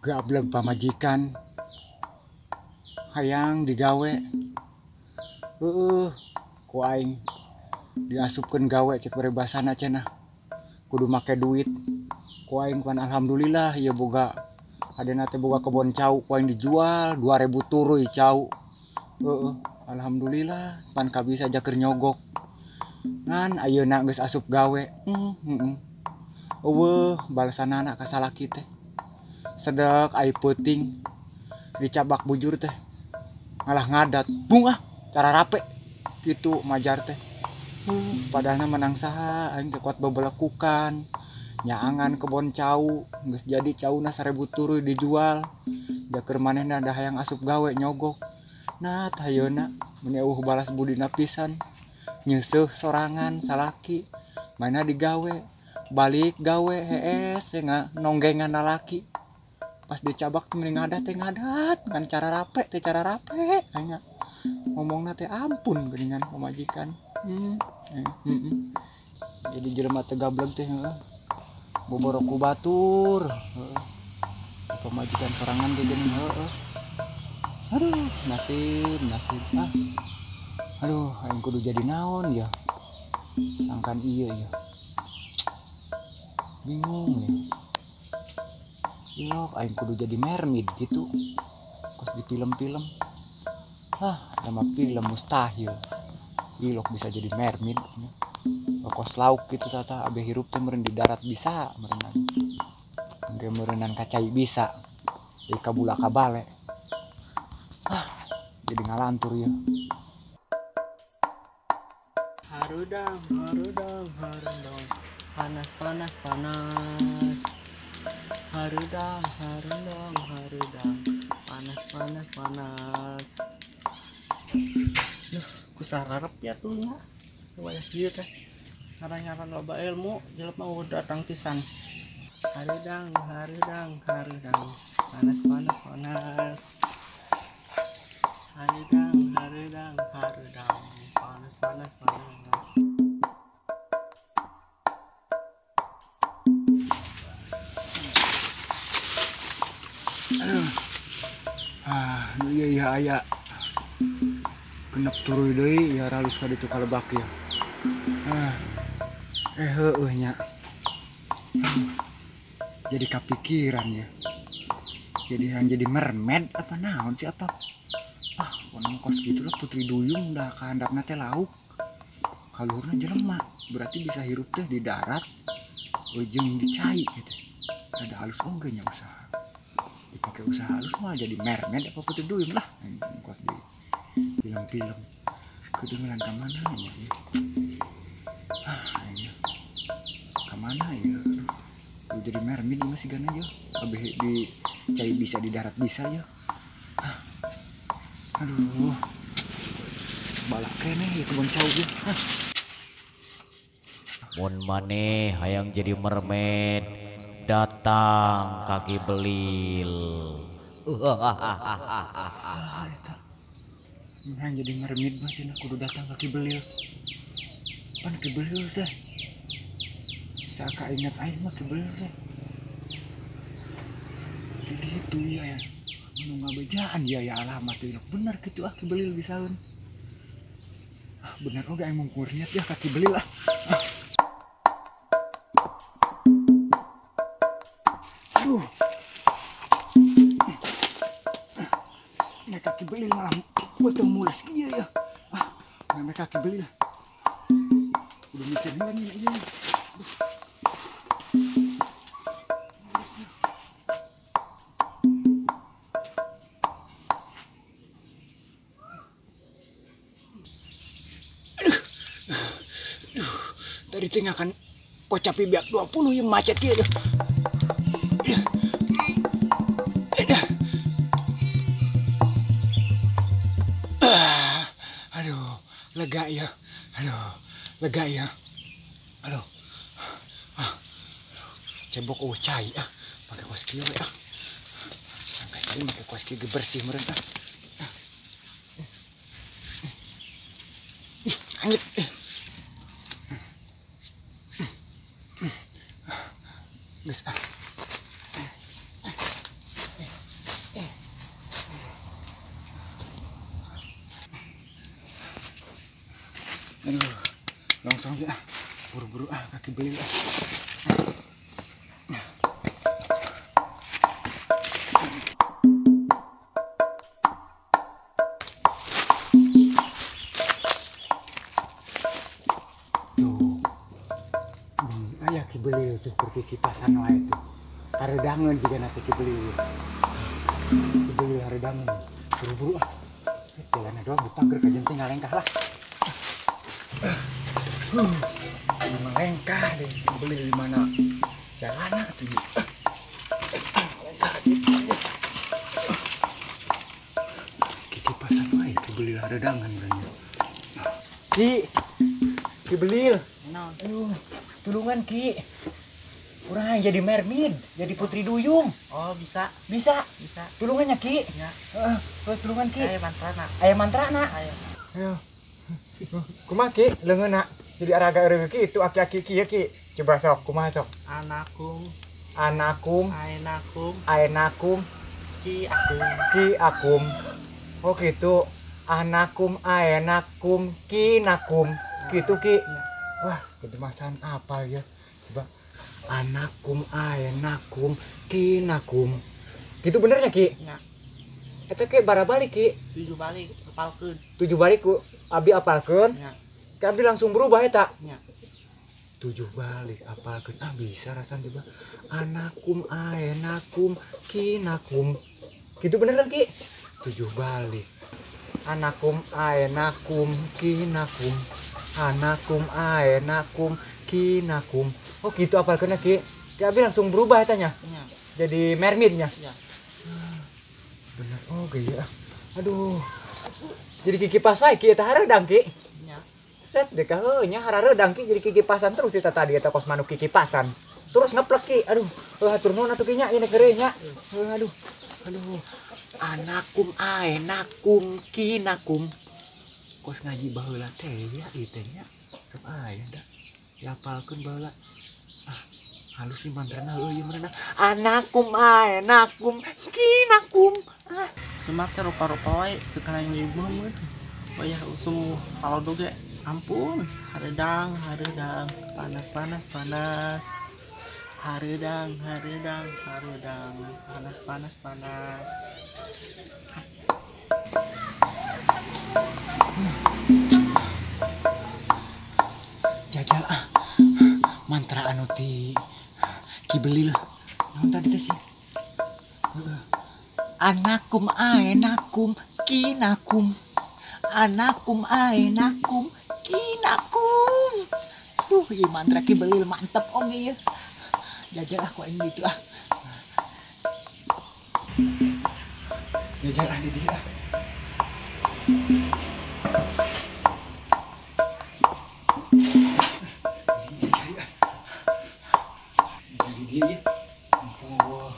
Gablek pamajikan hayang digawe ku aing diasupkeun gawe cek berebasana cenah kudu make duit ku aing pan alhamdulillah ieu boga adena teh boga kebon cau ku aing dijual 2000 turuy cau alhamdulillah pan kabisa aja keur nyogok ngan ayeuna geus asup gawe eueuh balasanana ka salaki teh sedek ai peuting dicabak bujur teh ngalah ngadat bungah cara rape gitu majar teh padahal menang saha aing teh kuat bebelekukan nyaangan kebon cau geus jadi cauna 1000 turuy dijual jaker manehna da hayang asup gawe nyogok nah hayeuna mun eueuh balas budina pisan nyeuseuh sorangan salaki mana digawe balik gawe hees nonggengan lalaki pas dicabak tuh mending ngadat teh ngadat ngan cara rape teh cara rape hanya ngomongna teh ampun geuningan pamajikan jadi jelema teh gablek teh boboro ku batur pamajikan sorangan teh geuning heueuh aduh nasib nasib ah aduh aing kudu jadi naon ya sangkan ieu ya bingung ya. Ilok, aing kudu jadi mermaid gitu. Kos di film-film. Ah, sama film mustahil. Ilok bisa jadi mermaid. Kos lauk gitu tata abe hirup teh meureun di darat bisa meureunang. Engke meureunang kacai bisa. Jadi kabula kabale. Ah, jadi ngalantur ya. Harudang, harudang, harudang. Panas, panas, panas. Harudang, harudang, harudang. Panas, panas, panas. Duh, kusararep ya tuh nya. Wayah kieu teh. Ngaran-ngaran loba ilmu, jelema mah datang pisan. Harudang, harudang, harudang. Panas, panas, panas. Harudang, harudang, harudang. Panas, panas, panas. Aduh. Ah, nu ieu ya aya. Genep turuy deui ya ralus ka ditu kalebak ya. Ah. Heueuh nya. Jadi kapikiran ya. Jadi yang jadi mermaid apa naon sih apa? Ah, pokona kos kitu lah putri duyung dah kahandapna teh lauk. Kaluhurna jelema, berarti bisa hirup teh di darat ujung di cai gitu. Rada halus oge nya usaha. Dipakai usaha halus mah jadi mermaid apa putri duyung lah kos di film-film kedengeran ka mana ya ah ya ka mana ya aduh jadi mermaid masih gana ya abeh di cai bisa di darat bisa ya ah. Aduh balak keneh ya kebon cau ya ah. Mun maneh hayang jadi mermaid datang kaki belil. Nah, jadi mermaid mah cenah kudu datang kaki belil. Pan ki belil teh. Saka ingat aing mah ki belil teh. Jadi itu ya ya. Nu ngabejaan ya ya alamat teh bener kitu ah ki belil bisaeun. Ah bener oge aing mungkur niat ya kaki belil ah. Ah. Aduh. Nah kaki belil malah beuteung mules kieu ya. Ah, nah kaki belil. Udah mikir lagi nya ieu. Aduh. Aduh. Tadi teh ngakan kocapi biak 20 yang macet kieu. Lega ya. Aduh, lega ya. Aduh. Ah. Cebok eueuh cai ah. Pake kos kieu we ah. Sampai tadi make kos kieu bersih meureun ah. Angit. Geus ah. Aduh, langsung aja ah. Buru-buru ah, kaki beli ah. Tuh, aya Ki Belil tuh kipasan wae tuh. Haredangeun jiga na teh Ki Belil. Ki Belil haredangeun. Buru-buru ah. Jalanna doang dipager ka jeung teh ngalengkah lah. Melengkah deh, beli di mana jalan tuh. Melengkah gitu. Kikipasan wae Ki Belil haredangan berarti. Ki, Ki Belil. Aduh, tulungan Ki. Urang jadi mermaid, jadi putri duyung. Oh, bisa. Bisa. Bisa. Tulungannya Ki. Ya. Heeh, tulungan Ki. Aya mantrana. Aya mantrana. Aya. Ayo. Kumaha Ki, leungeunna jadi araga eureun ki itu aki-aki ki ya Ki. Coba sok kumaha sok. Anakum, anakum, aenakum, aenakum, ki akum. Ki akum. Oh gitu. Anakum, aenakum, ki nakum. Gitu Ki. Wah, kedemasan apa ya? Coba anakum, aenakum, ki nakum. Gitu benernya Ki? Ya. Eta Ki barabalik Ki. 7 balik apalkeun. 7 balik ku abi apalkeun. Ya. Ki abdi langsung berubah eta. Ya. 7 balik apalkeun. Ah bisa rasan coba. Anakum, aenakum, kinakum. Gitu beneran Ki? 7 balik. Anakum, aenakum, kinakum. Anakum, aenakum, kinakum. Oh gitu apalkeunna Ki. Ki abdi langsung berubah etanya. Ya. Jadi mermaidnya. Ya. Bener oh ya. Aduh. Jadi kikipas wae Ki eta hareudang Ki. Nya. Set deh ka heuh nya hareudang Ki jadi kikipasan terus eta tadi eta kos manuk kikipasan. Terus ngeplek Ki. Aduh, heuh hatur nuhun atuh Ki nya ieu heureuy nya. Heuh aduh. Aduh. Anakum aenakum kinakum. Kos ngaji baheula teh ya ieu teh nya. Sok aya da. Diapalkeun baheula. Ah, halus nih mantrana heueuh ieu meureunna. Anakum aenakum kinakum. Ah. Cuma teh rupa-rupa wae sekarang ibu mah. Wayah usum kalau ge. Ampun, hareudang, hareudang, panas panas panas. Hareudang, hareudang, hareudang, panas panas panas. Jajal ah. Mantra anu ti Ki Belil. Naon tadi teh sih? Anakum aenakum kinakum. Anakum aenakum kinakum. Duh, ieu mantra Ki Belil mantep oge ieu. Jajal ah ku aing gitu ah. Jajal ah di dieu ah. Jajal ah. Jadi dia ya. Ampun.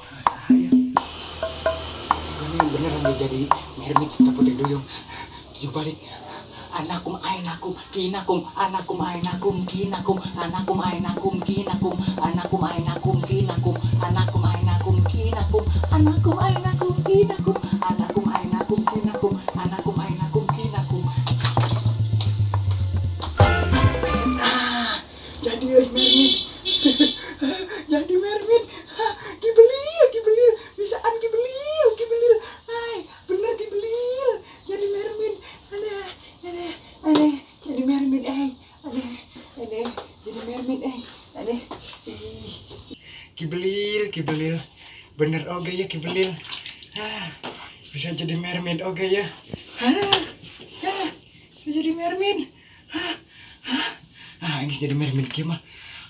Saya. Sebenarnya beneran dia jadi mermaid kita putri duyung. 7 balik. Anakum aenakum kinakum, anakum aenakum kinakum, anakum aenakum kinakum, anakum aenakum kinakum, anakum aenakum kinakum, anakum aenakum kinakum, anakum aenakum kinakum, anakum aenakum kinakum. Ah, jadi euy mermaid. Jadi mermaid. Ki Belil, Ki Belil, bisaan Ki Belil, Ki Belil. Hai, bener Ki Belil. Jadi mermaid. Aneh, aneh, aneh, jadi mermaid eh. Aneh, aneh, jadi mermaid eh. Aneh. Ki Belil, Ki Belil. Bener oge ya Ki Belil. Ah, bisa jadi mermaid oge ya. Ah, ah, bisa jadi mermaid. Ah, ah, ah, ini jadi mermaid kieu mah.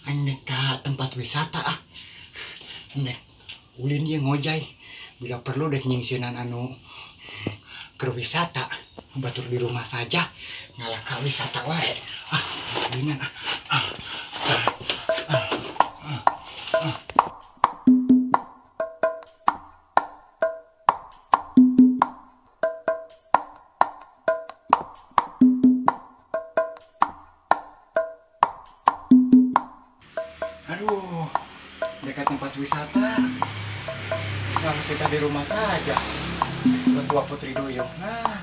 Aing nek ka tempat wisata ah. Nek ulin ieu ngojay. Bila perlu dek nyingsieunan anu keur wisata. Batur di rumah saja ngalah ka wisata wae. Ah, gini ah. Aduh, dekat tempat wisata. Kalau kita di rumah saja, ketua Putri Duyung. Nah.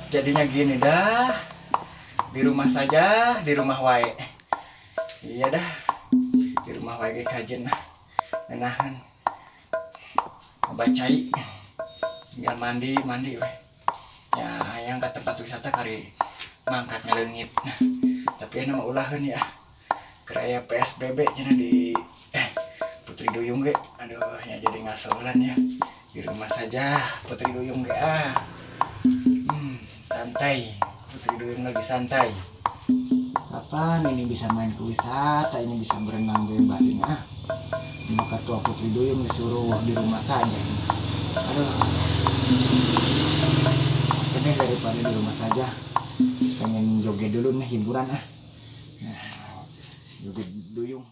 Jadinya gini dah, di rumah saja, di rumah wae. Iya dah, di rumah wae ge kajen nah, ngenahan. Bacai, tinggal mandi mandi weh. Ya, yang ke tempat wisata kari mangkat ngaleungit. Nah, tapi nama ulaheun ya. Keraya PSBB cenah di Putri Duyung ge. Aduh, ya jadi ngasolan ya. Di rumah saja Putri Duyung ge ah. Santai. Putri Duyung lagi santai. Kapan ini bisa main ke wisata, ini bisa berenang bebas ini ah. Maka ketua Putri Duyung disuruh di rumah saja. Aduh. Ini daripada di rumah saja, pengen joget dulu nih, hiburan ah. Nah, joget duyung.